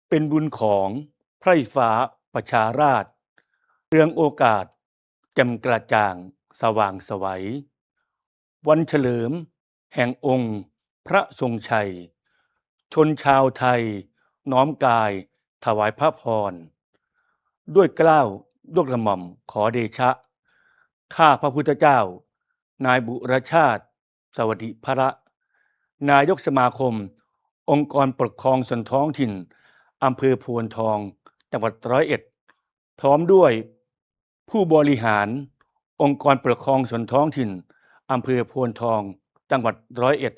ເປັນບຸນຂອງໄພຟ້າປະຊາລາດ ເຮືອງໂອກາດ ແຈ່ມກະຈ່າງສະຫວ່າງໄສວ. ວັນສະເຫຼີມແຫ່ງອົງພະຊົງໄຊ, ຊົນຊາວໄທນ້ອມກາຍຖວາຍພະພອນ. ດ້ວຍເກົ້າດ້ວຍກະໝ່ອມ ຂໍເດຊະ, ຂ້າພະພຸດທະເຈົ້າ ນາຍບຸຣະຊາດ ສະຫວັດດີພະລະ, ນາຍົກສະມາຄົມອົງກອນປົກຄອງສ່ວນທ້ອງຖິ່ນອຳເພີໂພນທອງ ຈັງຫວັດຮ້ອຍເອັດ ພ້ອມດ້ວຍຜູ້ບໍລິຫານອົງກອນປົກຄອງສ່ວນທ້ອງຖິ່ນອຳເພີໂພນທອງ ຈັງຫວັດຮ້ອຍເອັດ